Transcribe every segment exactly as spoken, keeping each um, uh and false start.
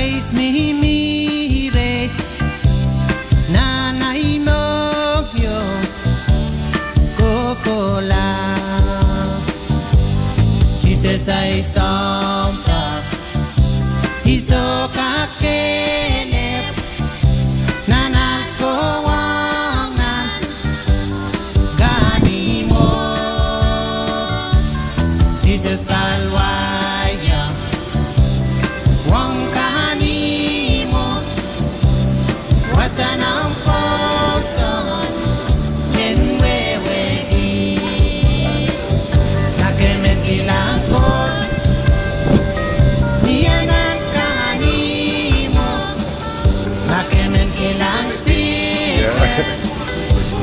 Praise me, me, re. Nan ahi mohngiong kohkohla. Sises ahi sounpar. I sohte kakehlep. Nan ahi kowahngan. Kahnimwo. Sises Kalwario. Ong kahnimwo. Wasa nan pwoson. Ien wehwehki. Ma ke men kilang Koht. Ni anahn kahnimwo. Ma ke men kilang silper.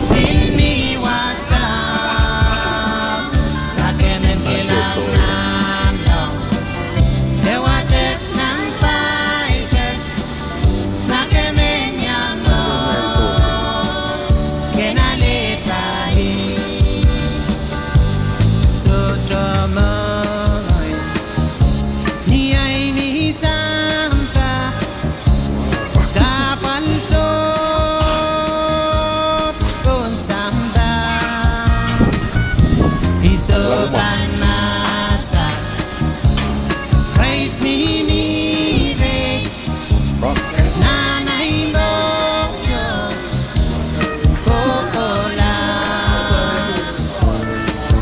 Pil mi wasa. Ma ke men kilang nanleng. Ehu wadek nan Paipel. Ma ke men iang Koht. Ke en alehda ih. Sohte mohngiong. Ni ahi ni sampah. Kahpwal tohto pohn sampah. I sohte kan masak. Praise me, me, re. Nan ahi mohngiong kohkohla.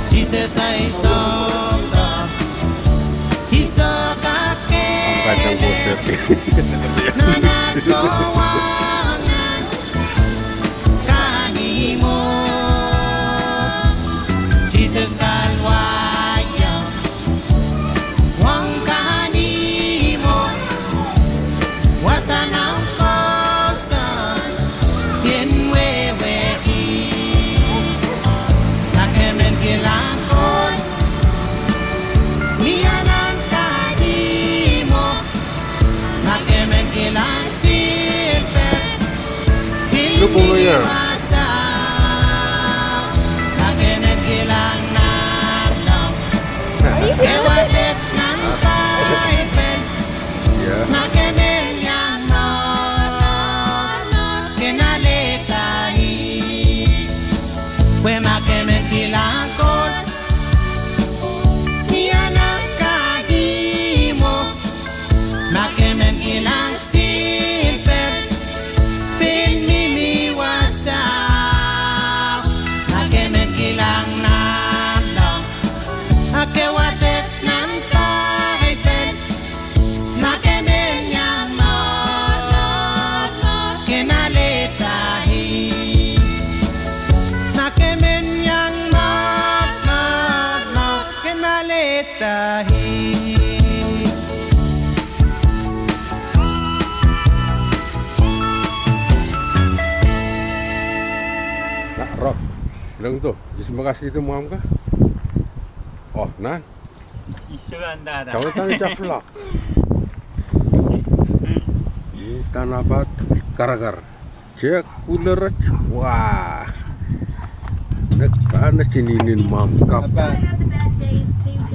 Sises ahi sounpar. I sohte kakehlep. Nan ahi kowahngan. Kahnimwo. Sises Kalwario. Ong kahnimwo. Wasa nan pwoson. Ien wehwehki. Ma ke men kilang Koht. Ni anahn kahnimwo. Ma ke men kilang silper. Look over here. Ma ke men kilang nanleng. Are you here? Ehu wadek nan Paipel. Yeah. Ma ke men iang Koht. Ke en alehda ih. Pwe ma ke men kilang Koht. Ni anahn kahnimwo. Ma ke men kilang silper. Pil mi mi wasa. Ma ke men kilang nanleng. Ma ke wadek nan Paipel. Ma ke men iang Koht. Ke en alehda ih. Ma ke men iang Koht. Ke en alehda ih. Nah, Rob, bilang tu, ihs me kaskihdi mwahmw ka? Oh, nah. Ihs me kaskihdi mwahmw ka? Ih, tanapat karakar. Check cooler, wah. Nek, ah, nek inenen mwahmw kapw.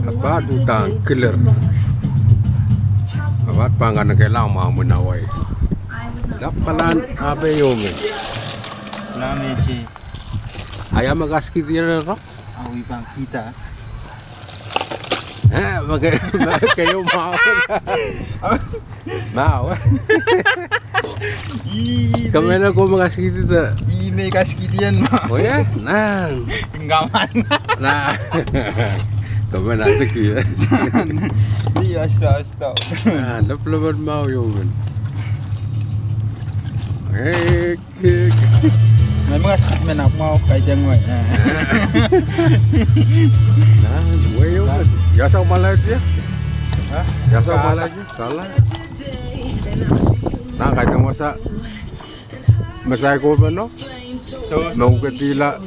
Apat uhdahn cooler. Apat pahn kak nekehlahng mwahmw en Hawaii. Lapalahn ape iomen. Ahi me kaskihdi ire ro? Awi pahn kihda. Eh, ma ke, ma ke ieu mwahu. Mwahu. Ih, ke men ko me kaskihdi de. Ih, me kaskihdi en mwahu. Oh, yeah? Nah. Ingkaman. Nah. Ke men atik ie. Ih, as, as, tau. Nah, lep, lep, mwahu iomen. Eh, Nah, me kaskihdi men ahpw mwahu kaidehn wai. Nah, wai iomen. Ia soh mwahlaih ie? Hah? Ia soh mwahlaih ie? Sala. Nah, kaidehn wasa. Me sai ko pahno? So. Me uhkedihla.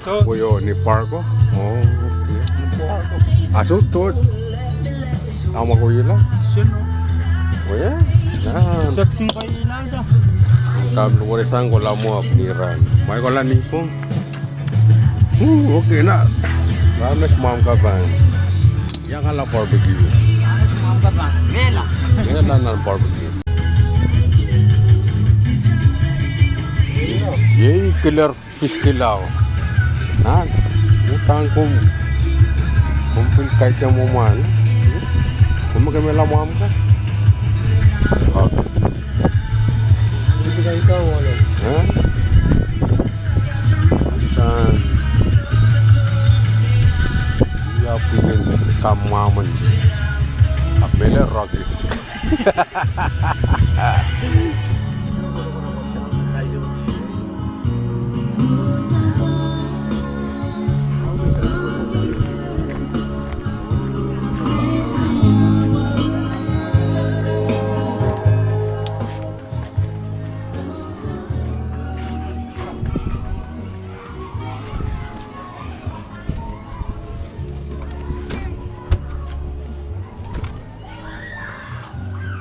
So. Koahiek ni park o? Oh, okay. Ni park o. Ah, so, to. Ahmw koahiehla? Seno. Oh, yeah? Nah. Section koahiehla da. Dahme luweresang kohla mwo ahpw ni rahn. Mwahi kohla ni pwung. Uh, okay, nah. Ramesh mwahmw kapw pahn. Iangala barbecue. Ramesh mwahmw kapw pahn. Mehla. Mehla nan barbecue. Iei kiler Piskilau. Nan, udahn komw, komw pil kaidehn mwomwen. Komw kemehla mwomwen ka? Okay. Eh? Udahn. Ia pwihn kamwomwen. Ahpw mehlel Rocky.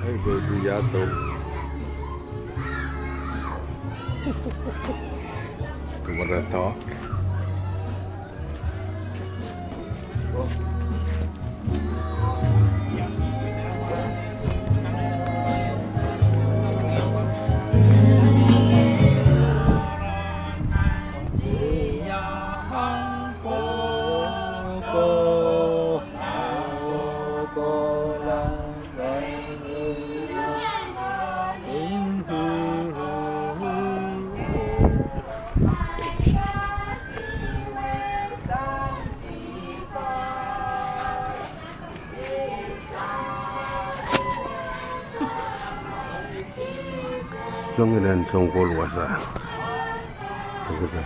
Hey, baby, ya dong. You wanna talk? Song inen song kol wasa. Begitu.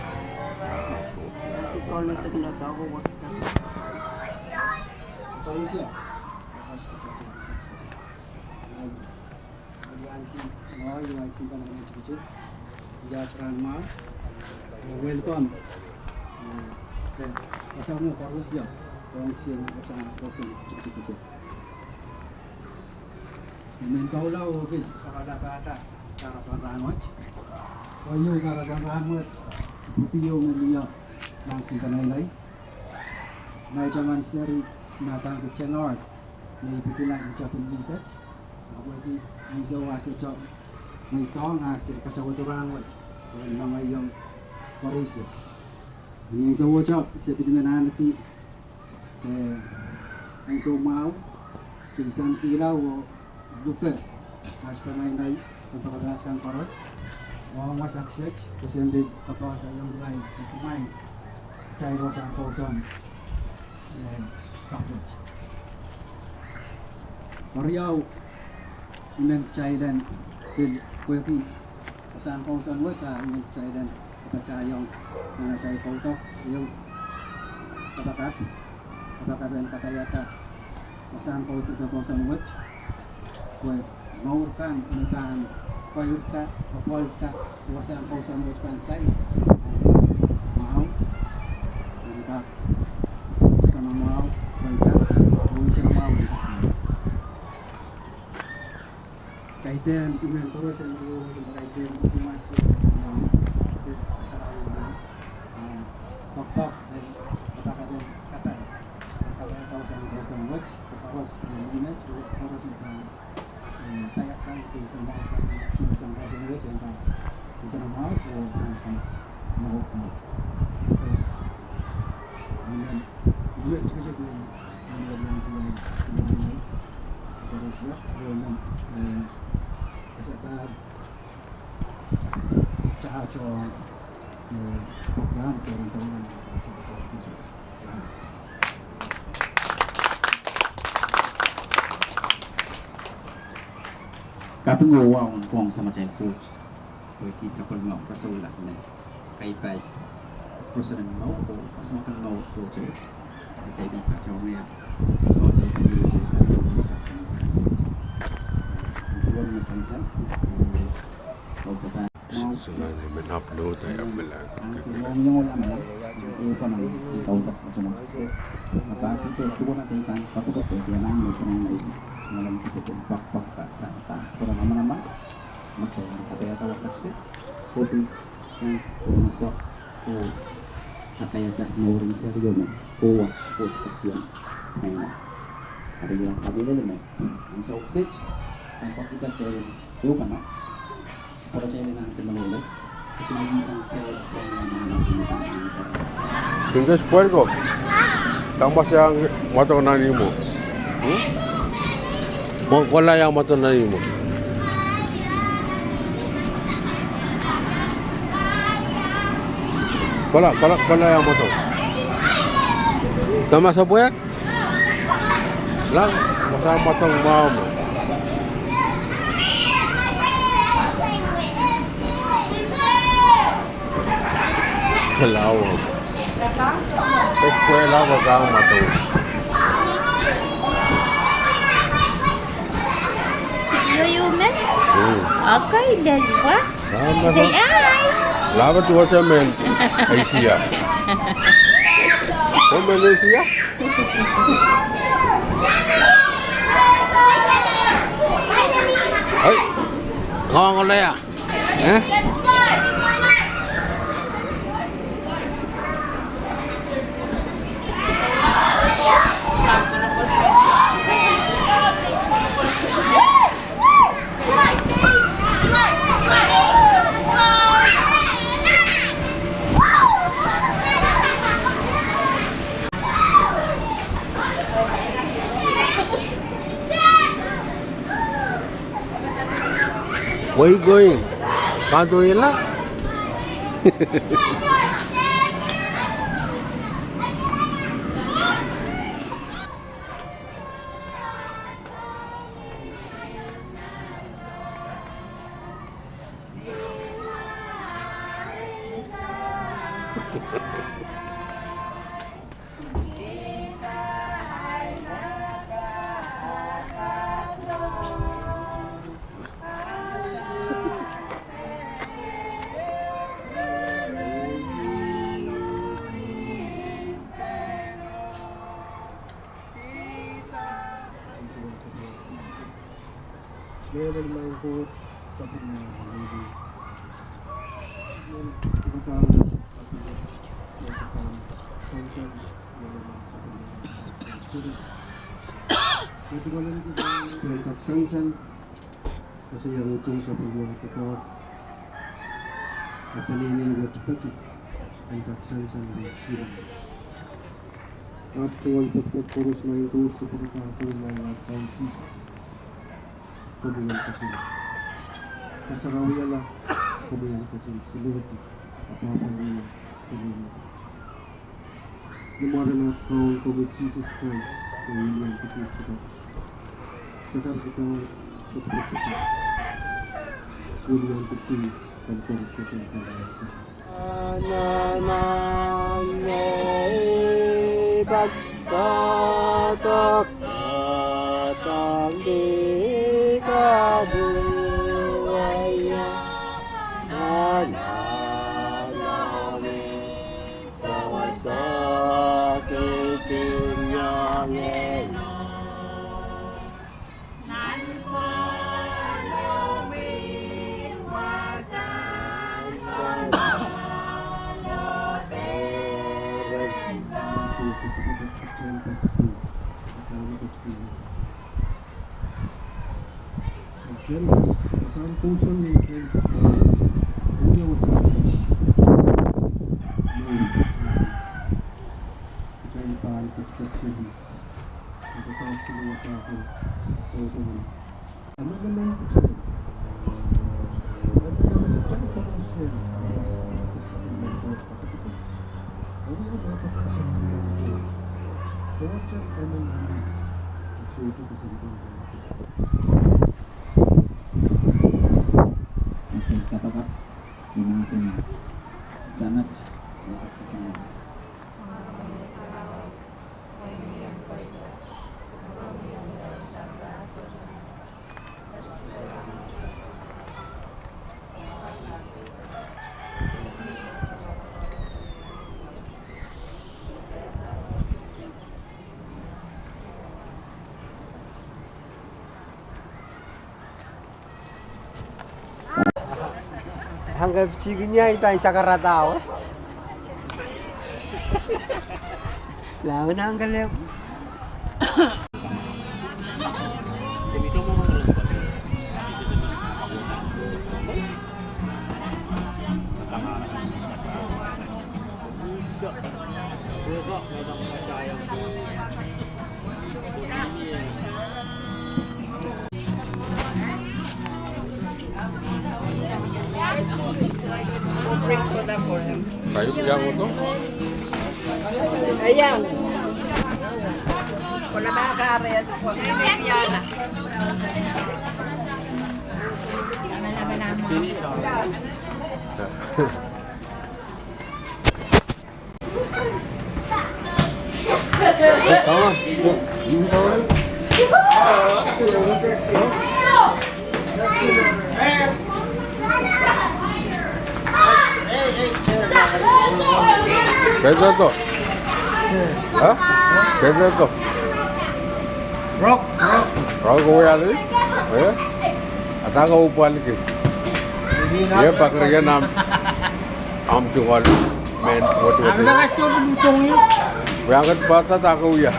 Ia, srahn mwahu. Welcome. Eh, wasa mwo koaros ia, ong sien wasa koaros tikitik. I men kohla oh kis kapakapda kahrepen rahnwet. Oh ieu kahrepen rahnwet, pwuhk ieu me mie mahsen kanainai. Nait emen seri, Madam Kitenor, me ipwidi nan tepin liket. Ahpw pwehki ansou ah sohte ngehi dohng, ah seri kasawadu rahnwet, oh nangahiong koaros. Ni ansou wet, se pil men ahneki, eh, ansou mwahu, kihsang kihla oh luke aht kanainai, kapakapda aht kan koaros. Oh wasa kiset, kosonnedo kapakapda iong kumwail, kumwail, kitail wasahn kousoan, eh, kapwet. Keriau, I men kitail en pil pwehki wasahn kousoan wet, ah I men kitail en kapatahiong nan atail kaudok ehu kapakap, kapakap en kapaiada wasahn kous, kousoan wet, pwe mour kan me pahn pweida, pweida wasahn kousoan wet kan sai mwahu, me pahn wasahn mwahu, pweida, oh wasahn mwahu. Kaidehn I men koaros en riei, kaidehn Krismas, eh, sarawi, eh, pokpok, eh, kapakap en kapai, kapakap en wasahn kousoan wet, koaros, eh, I men, koaros, eh, eh, paiasang, eh, wasahn kousoan wet, eh, wasahn mwahu, oh, eh, mwahu, mwahu. Amen. Amen. Koaros ia, oh, eh, kasapahl, tato, eh, program, keren taman, eh, Kaping oh wahu ong Samatail Koht, pwehki sapwellime rasohla me kaipai roson en mour oh kasamwopen mour tohto. Kitail pil patohwan wia sohte pil patohwan wia. Duwen me sansal, oh, oh, Sangani men upload ai appelan. Singkes pwelko. Dahme se iang mwadong nan ihmwo? Hmm? Mwo kohla iang mwadong nan ihmwo. Kohla, kohla, kohla iang mwadong. Kama sapwek? Lang, masa mwadong mwahu mwo. Kalawa. Pwehla ko kang mwadong. Yo, you met? Hmm. Okay, then what? Sama, say hi. Laba tu wasa men Asia. Oh, men Asia? Hai. Kau ngolaya. Eh? Where you going? Kau dohla? Mehlel maing Koht, sapwellimomwi. Mehlel pwukat, mehlel pwukat, mehlel pwukat, mehlel pwukat, mehlel pwukat, ese iang utung sapwellimomwi doadoahk, a peneinei wet peki en kak sansal wet sila. Ahpw tungoal pekipek koaros maing Koht, se pwekada komwi maing Kaun Sises. Komwi en ketin kasarawihala, komwi en ketin silehdi, a pahpa wia peneinei. Ni mwaren at Kaun komwi Sises Krais, me wiliandi kiht pwukat. Sakarkihda, pwukat pwukat. Wiliandi kiht, kan koaros ketin sansal. Anahn me I patohdo, patohdo ni kaduwaia. Anahn me Kitail pahn kousoan ni kitail pahn, oh ia wasahn kitail, kitail pahn ketiket seli, kitail pahn seli wasahn kitail. Emenemen kitail, emenemen kitail koaros en, oh ia wasahn kitail. Sohte emen alis, sohte kesempwal. Okay, kapakap, ni mahsen en Samat, Ahng kepitikin ia I pahn sakarada, eh? Lawen ahng kelehpw. Bring soda for him. Kayu, iang oto? Iang. Kola ba kare. Keseto. Ha? Keseto. Rock, rock. Rock, oh, ya, ni? Eh? Ataka upwaliki. Ye pakri ye nam. Ahmw tungoal mehn wet wet. Ahmw tungoal mehn wet wet. Wia ngat pahsa taka wia.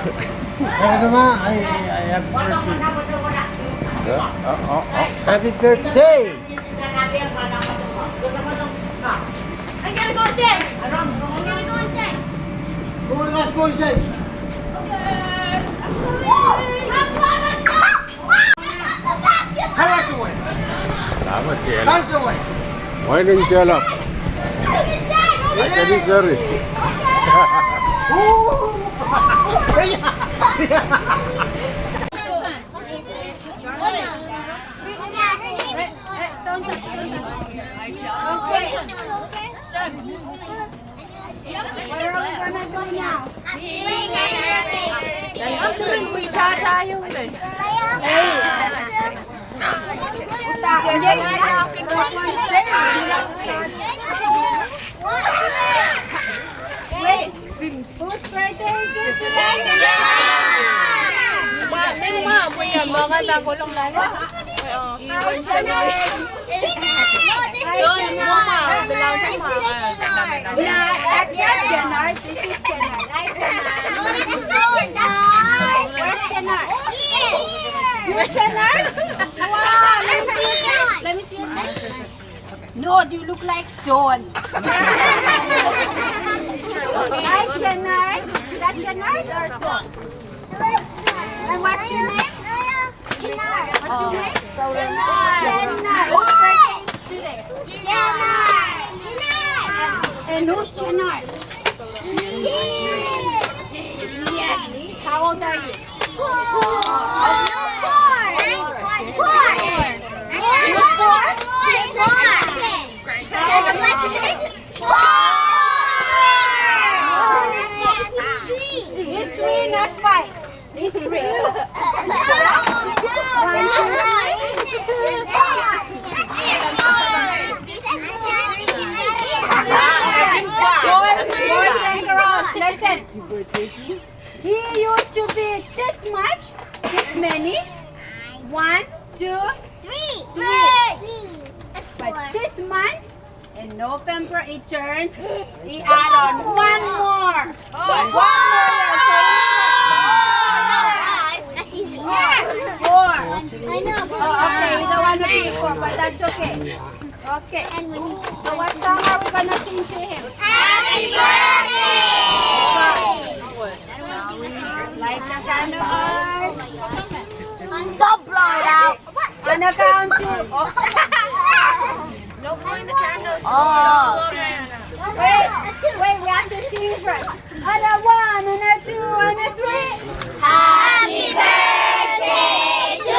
Happy birthday. Yeah, uh, uh, uh. Happy birthday. I gotta go inside. I gotta go inside. Go, let's go inside. Okay. I'm coming. Why don't you tell us? I can be sorry. What are we gonna do now? Wait, whose birthday is this today? No, that's not Jenard. This is Jenard. Hi, Jenard. Where's Jenard? You're Jenard? Wow, let me see your face. Let me see your face. No, you look like Son. Hi, Jenard. Is that Jenard or Son? And what's your name? Jenard. What's your name? Jenard. Whose birthday is today? Jenard. And who's Jenard? Me. Yes. How old are you? Four. Four. Four. Four. Four. Four. It's three, not five. It's three. One, two, three. Boys, boys and girls, listen. He used to be this much, this many. One, two, three. But this month, in November, he turns, he add on one more. Oh, one more. So, that's easy. Four. I know. Oh, okay, you don't want to be four, but that's okay. Okay. So what song are we gonna sing to him? Happy birthday! Light the candle. Don't blow it out. On a count to, oh. No blowing the candles. Oh. Wait, wait, we have to sing first. On a one, on a two, on a three. Happy birthday to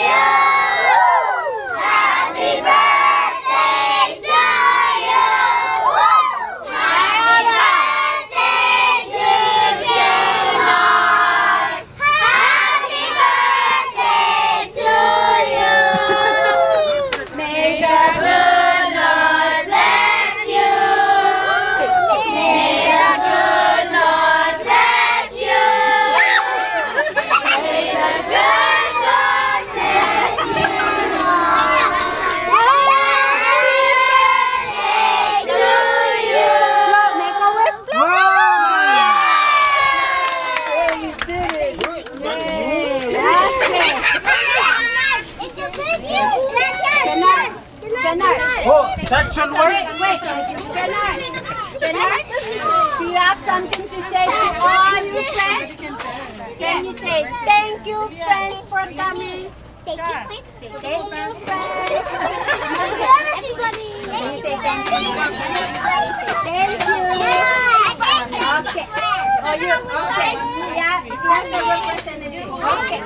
you. Happy birthday to you. Happy birthday to you. Happy birthday to you. May the good Lord bless you. May the good Lord bless you. May the good Lord bless you. Happy birthday to you. Make a wish. Wow! Hey, you did it! Yay! Okay. Jenard, Jenard. Oh, that's your word? Wait, wait, Jenard. Jenard, do you have something to say to all your friends? Can you say, "Thank you, friends, for coming"? Thank you, friends. Thank you, friends. Thank you, everybody. Can you say thank you? Thank you. Okay. Oh, you, okay. Yeah, you have the representative. Okay.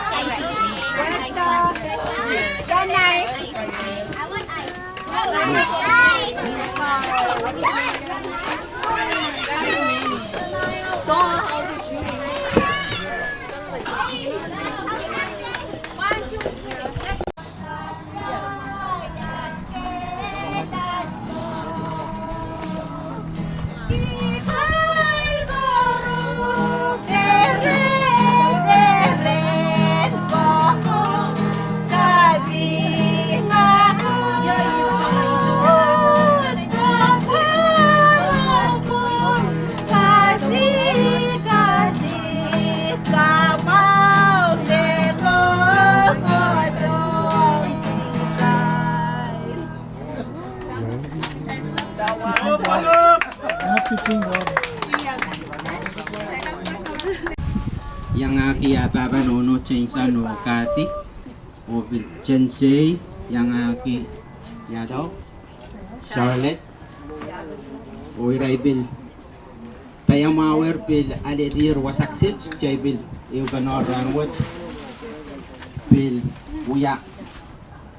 Thank you. Good night. Iangahki ah pahpa nohno Jameson oh Kathy, oh pil Jensei, iangahki Yado, Charlotte, oh irail pil paiamwahuwer pil alehdi wasa kiset, kitail pil ehupene rahnwet pil wia,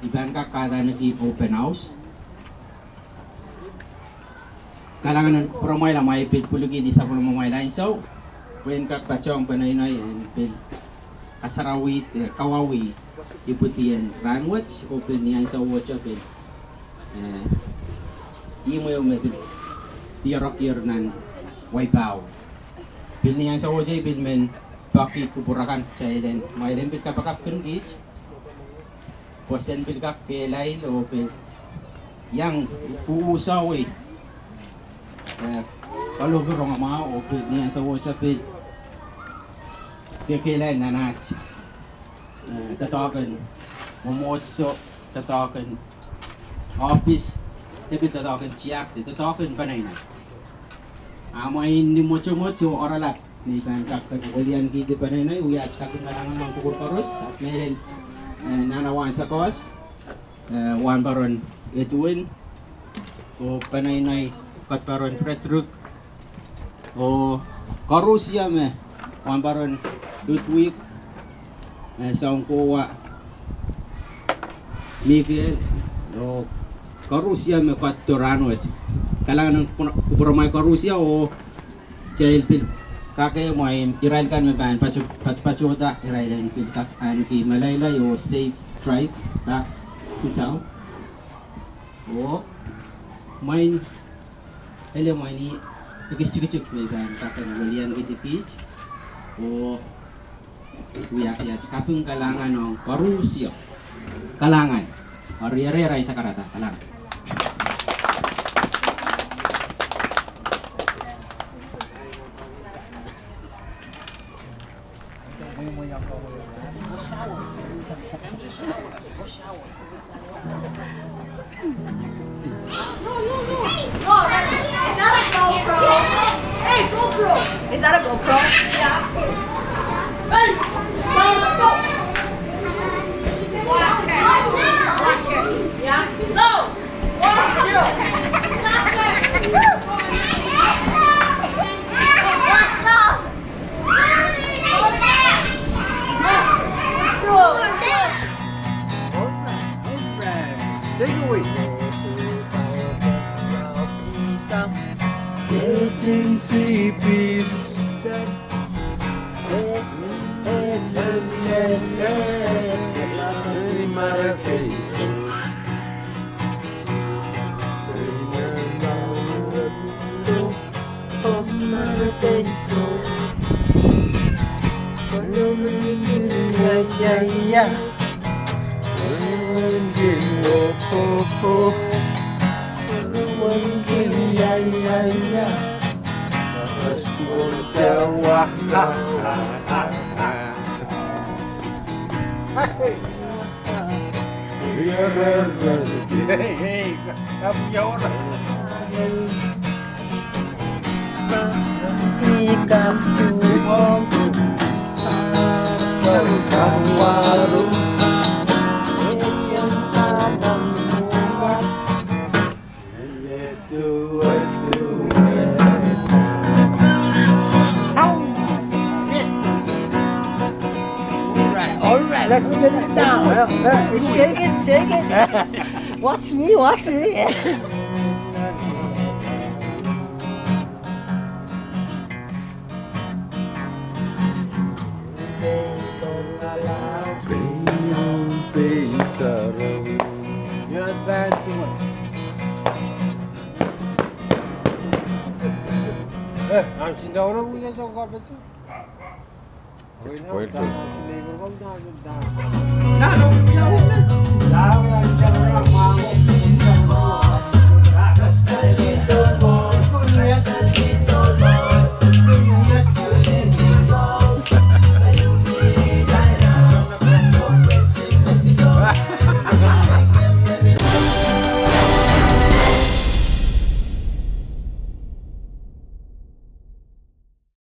I pahn kak kadaneki open house. Kalahngan en kupwuramwail amwail pil pwilikihdi sapwellimamwail ansou, pwehn kak patohng peneinei en pil kasarawi, eh, kawauwih ipwidi en rahnwet, oh pil ni ansouohte pil, eh, imweo me pil diarekier nan waipao. Pil ni ansouohte pil men peki kupwur akan kitail en, amwail en pil kapakapkin kiht pwe sen pil kak kehlail oh pil iang uhusohi, eh, kalohki rongamwahu oh pil ni ansouohte pil kekehlail nan aht, eh, doadoahk en mwomwohdiso, doadoahk en ohpis, de pil doadoahk en tiahk, de doadoahk en peneinei. A mwein ni mwotomwot oh oaralap me I pahn kak kak weliankihdi peneinei, wia aht kaping kalahngan ong kupwur koaros, ahpw mehlel, eh, nan wahn sakoas, eh, Wahnpoaron Edwin, oh peneinei Kadpoaron Frederick, oh koarusie me Wahnpoaron Ludwig, eh, Sounkowa Michael, oh koarusie me ketido rahnwet. Kalahngan en kupwuramwail koarusie oh kitail pil kak mwain irail kan me pahn pato, pato, patohda irail en pil kak ahneki meleilei oh safe drive back to town. Oh mwein ele mwein ekis tikitik me I pahn kak weliankihdi kiht oh wiahki aht kaping kalahngan ong koarusie. Kalahngan. Eri, eri, eri, sakarada, kalahngan. No, no, no. No, that, is that a GoPro? Hey, GoPro. Is that a GoPro? Yeah. Ready? Go, go. Watch her. Watch her. Yeah. Go. One, two. What's up? Take it away. Hey, hey, come here. Spin it down. Shake it, shake it. Watch me, watch me.